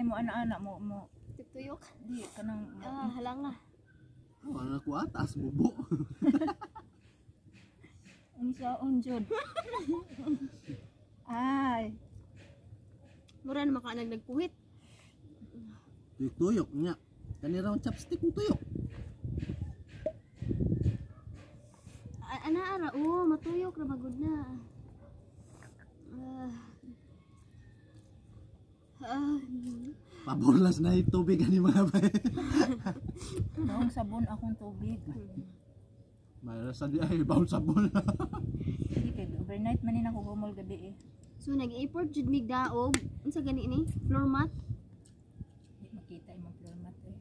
mo ana-ana mo mo. Tuyok. Di kanang Ah, halanga. Oh, ano ko atas bubo. Unsaon jud. Ay, Mura na makaanag nagpuhit. Tuyok nya. Kani raw chopstick mo tuyok. Ana ara oh, matuyok ra magud na. Ah. Ah. Paborlas na yung tubig ani mga bay. Noong sabon akong tubig. Marasa di ay bawon sabon. Hindi kay overnight man ni ako gumol gabi eh. So nag-import jud mig daog. Unsa gani ni? Floor mat. Di makita imong floor mat eh.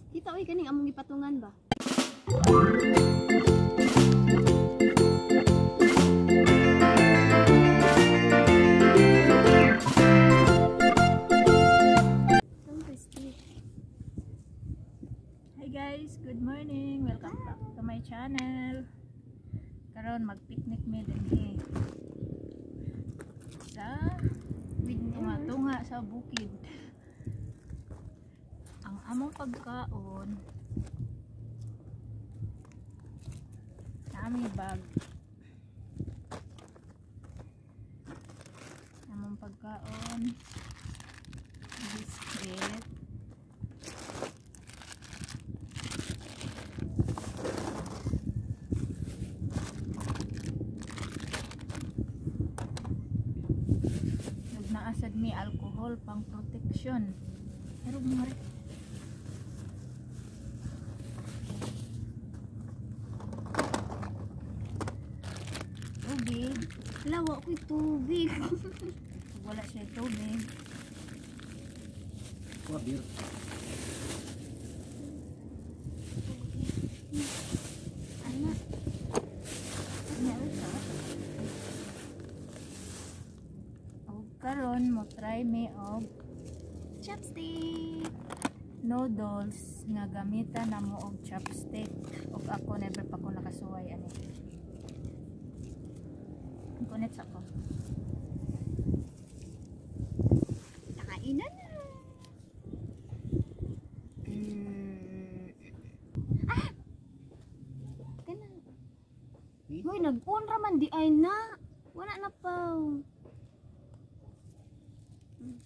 Kita oy kaning among gipatungan ba? Ang crispy. Hi guys, good morning. Welcome back to my channel. Karon mag-picnic mi dinhi. Sa tunga-tunga sa bukid. Ang among pagkaon nami bag. Among pagkaon biscuit, nagnaasad mi alcohol pang protection. Pero mga tubig. Hala, wa ko'y tubig. Wala siya tubig. Wa beer. Ana. Og karon mo try mi og Chopstick. Noodles nga gamitan namo og chopstick. Og ako never pa ko nakasuway ani. Kunit sa ko. Nakainan na. Ah! Kana. Hoy, nag-on ra man di ay na. Wala na pa.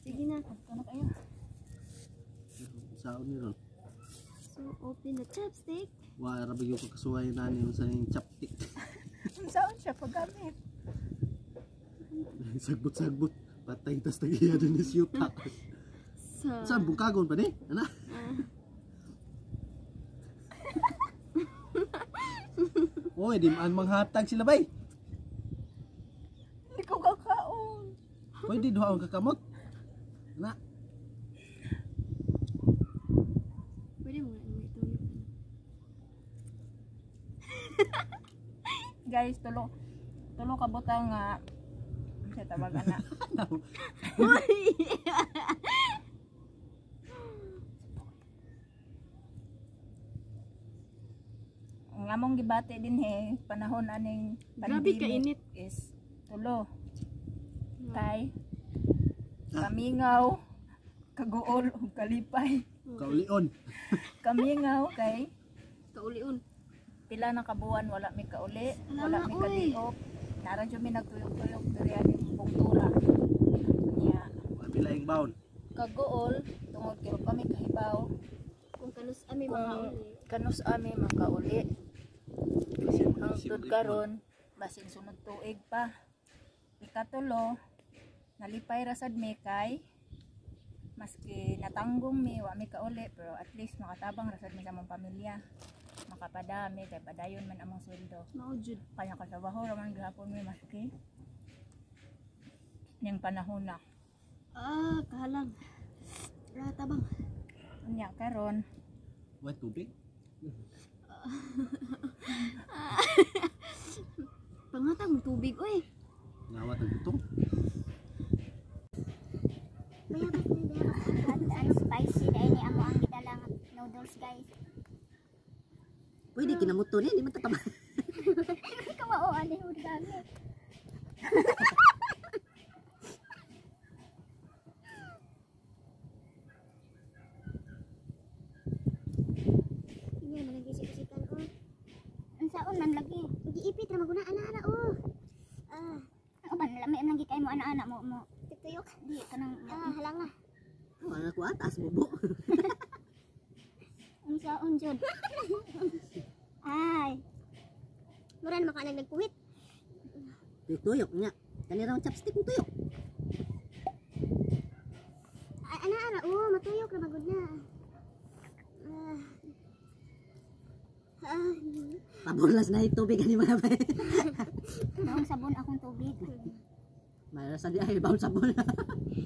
Sige na. Adto na kayo. Saon ni ron. So, open the chopstick. Wa ra bagyo ko kasuway nani unsa ning chopstick. Unsaon siya paggamit? Sagbot-sagbot. Patay tas tagiya din ni siyuta. So, Saan bungkagon pa ni? Ana. Ah. Oy, di man manghatag sila bay. Hindi ko kakaon. Pwede duha ang kakamot. Na. Pwede mo na may tuyok. Guys, tulo tulo ka butang nga sa tawag ana. Hoy! Ang among gibati dinhi panahon aning Grabe pandemic kainit. is tulo. Kay kamingaw, kaguol ug kalipay. Kaulion. Kamingaw kay Kaulion. Pila na kabuan wala mi kauli, Wala wala nga, mi oy. kadiop. Nara jud mi nagtuyok-tuyok diri ani bungtura. Nya Wa bilaing baon. Kaguol tungod kay wa kami kahibaw Kung kanus ami kung makauli. Kanus ami makauli. Hangtod karon basin sunod tuig pa. Ikatulo, nalipay ra sad mi kay maski natanggong mi wa mi kauli, pero at least makatabang ra sad mi sa among pamilya. Makapadami kay padayon man among sweldo. Mao jud. Kanya katrabaho ra man gihapon mi maski ning panahon na. Ah, kahalang. Ra tabang. Unya karon Wa tubig. Pangatag mo tubig oy. Nawat ang gutom. Ano spicy dahil ni amo ang gidala nga noodles, guys. Pwede kinamuto ni, di man tatama. Kamao ani ho gamit. Unsaon man lagi. Giipit ra maguna ana ana oh. Ah, Ang uban lami man lagi kay mo ana-ana mo mo. Tuyok. Di kanang Ah, halanga. Wala ko atas bubo. Unsaon jud. Ay, Mura na makaanag nagpuhit. Tuyok niya. Kanira ang chopstick mo tuyok. Ay, ana ana oh, matuyok ra magud na. Ah. Ah, Paburlas na yung tubig ani mga bay. Noong sabon akong tubig. Mara sa di ay bawon sabon.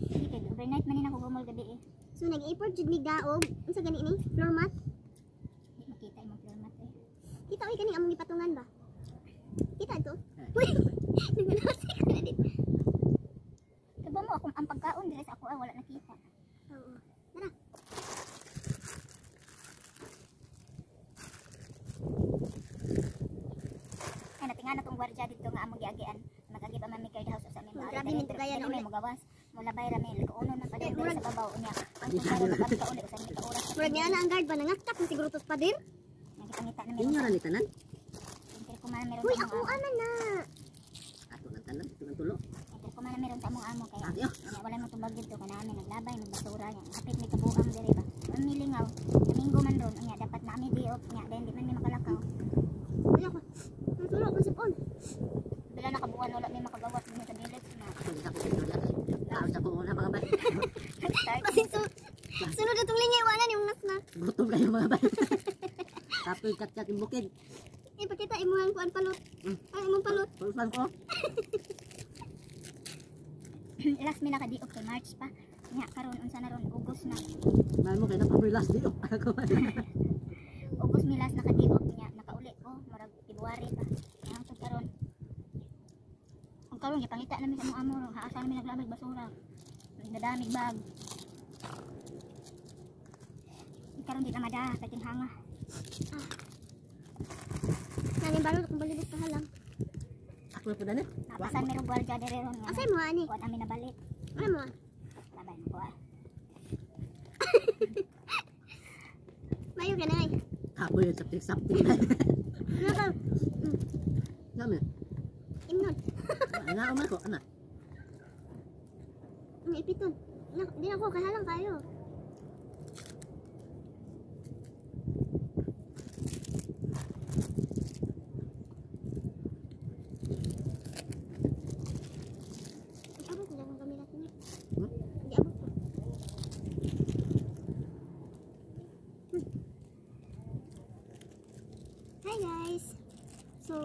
Sige kay overnight man ni ako gumol gabi eh. So nag-import jud mi gaog. Unsa gani ni? Floor mat. Di makita imong floor mat eh. Kita oy kani among gipatungan ba? Kita to? Uy, nagalasi ko na dito. Kaba mo akong ang pagkaon diri sa ako ah, wala nakita. Oo. Tara. Ay natinga na tong gwardiya dito nga among giagian. Magagi pa man mi guard house sa aming mga. Grabe, nagtugayan na na ulit. Mo gawas. Mulabay ra mi kauno na pa Eh, diri murag- sa babaw niya. Ang sundalo nagkabit ka uli usa mi ka oras. Murag niya na ang guard ba nangaktak na siguro tos pader. Nagipangita na Inyo meron. ra ni tanan. Intercom na meron Uy, sa ako among amo. aman na. Ato nang tanan, ito nang tulo. Intercom na meron sa among amo kay Ate oh. Nya wala mo tubag dito kanami naglabay nagbasura nya. Hapit may kabuang diri ba. Ang milingaw, Domingo man ron nya dapat nami diop nya then di man mi makalakaw. Wala ko. Ang tulo ko sipon. Bila na kabuan wala mi makagawas dinhi sa village na. Ako di sa ko picture yan. Taos ako una mga bay. Start. Kasi sunod na tong lingay wala ni ungas na. Gutom kayo mga bay. Kapoy kat-kat yung bukid. Ipakita imuhang kuan palot. Ay, imong palot. Pulutan ko. Last mi nakadiop kay March pa. Nya karon unsa na ron August na. Mahal mo kayo na paboy last day. Oh. Ako ba? August mi last nakadiop nya nakauli ko murag February pa. Nya hangtod karon. Ang karon gipangita namin sa among amo ron haasa namin naglabay basura. Nadamig bag. Karon di na mada kay tinghanga. Nangin balot akong balibot kahalang. Ako na po na. Napasan merong gwardiya dere ron nga. Asay mo ani? Kuan amin nabalik. Ano mo? Labay mo ko ah. Mayo ka na ay. Kapoy yung chopstick saptik. Ano ka? Nami. Imnon. Ana ako man ko ana. Ang ipiton. Di na ko kahalang kayo. Abot ko lang ang kamera niya. Di abot ko. Hi guys. So,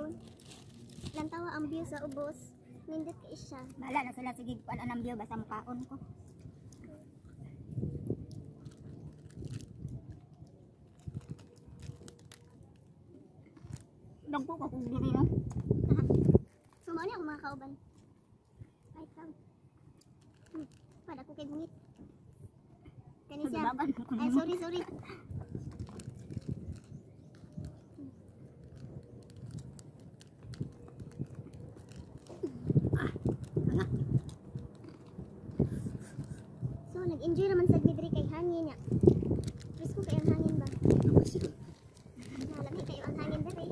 lantawa ang view sa ubos. Nindot kay siya. Bahala na sila sige kuan anang view basta mukaon ko. Dagko ka kung diri no. So, mao ni ako mga kauban. Ay, kam. Pada ko kay gungit. Kani siya. Bagan ko. Ay, sorry, sorry. Ana. So, nag-enjoy raman sad mi diri kay hangin ya. Presko kay ang hangin ba? Lami kayo ang hangin diri.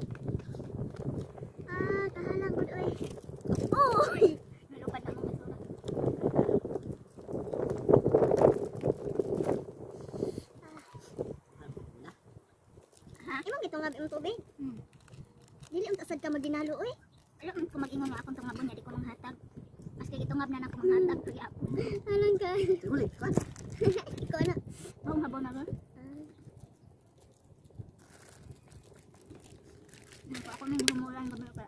Ah, kahalang gud oy. Oy! Nalupad ang mga basura. Ha? Imong gitungab imong tubig? Hmm. Dili unta sad ka maginalo oy. Alam ko mag-ingon nga akong tungabon niya di ko manghatag. Maski gitungab na nako manghatag kay ako. Anong ka? Uli, kuan. Ikaw na. Bong habon na ba? Ah, Nako ako nang gumulan gabi pa.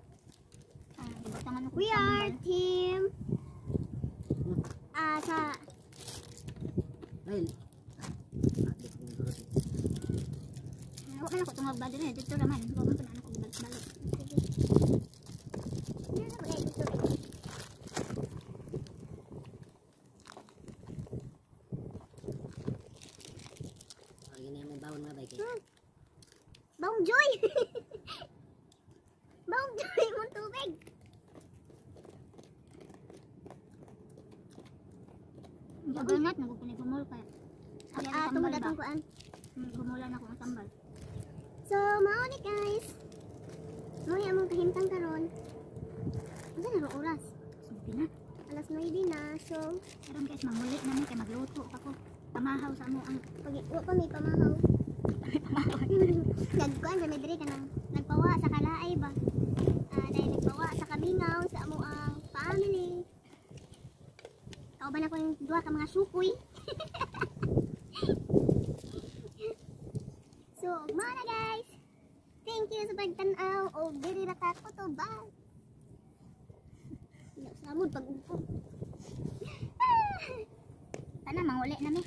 Ah, gibutangan ako. We are team ah sa Ay. Wa man ako tungab ba diri dito raman. Wa man pa na ako gibalik-balik. Hindi na ba dito? Ay, yun yung bawon mga bay kay. Baong Joy! Baong Joy mong tubig! Overnight nagkukunig gumul kay. Ah, tungod atong kuan. Gumulan ako ang sambal. So, mao ni guys. Mo ni among kahimtang karon. Unsa na rong oras? Sumpi na. Alas 9 na. So, Karon guys, manguli na mi kay magluto pa ko. Pamahaw sa amo ang pag wa pa may pamahaw. Nagkuan sa diri kanang nagpawa sa kalaay ba. Ah, dahil nagpawa sa kamingaw sa amo ang family. Kauban ako yung duha ka mga sukoy. So, mao na guys. Thank you sa pagtan-aw og diri ra ka kutob. Samod pag upo. Tana, manguli na mi.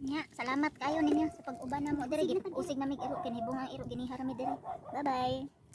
Nya, salamat kayo ninyo sa pag-uban namo diri. Usig na mig iro kinibong ang iro ginihara mi diri. Bye bye.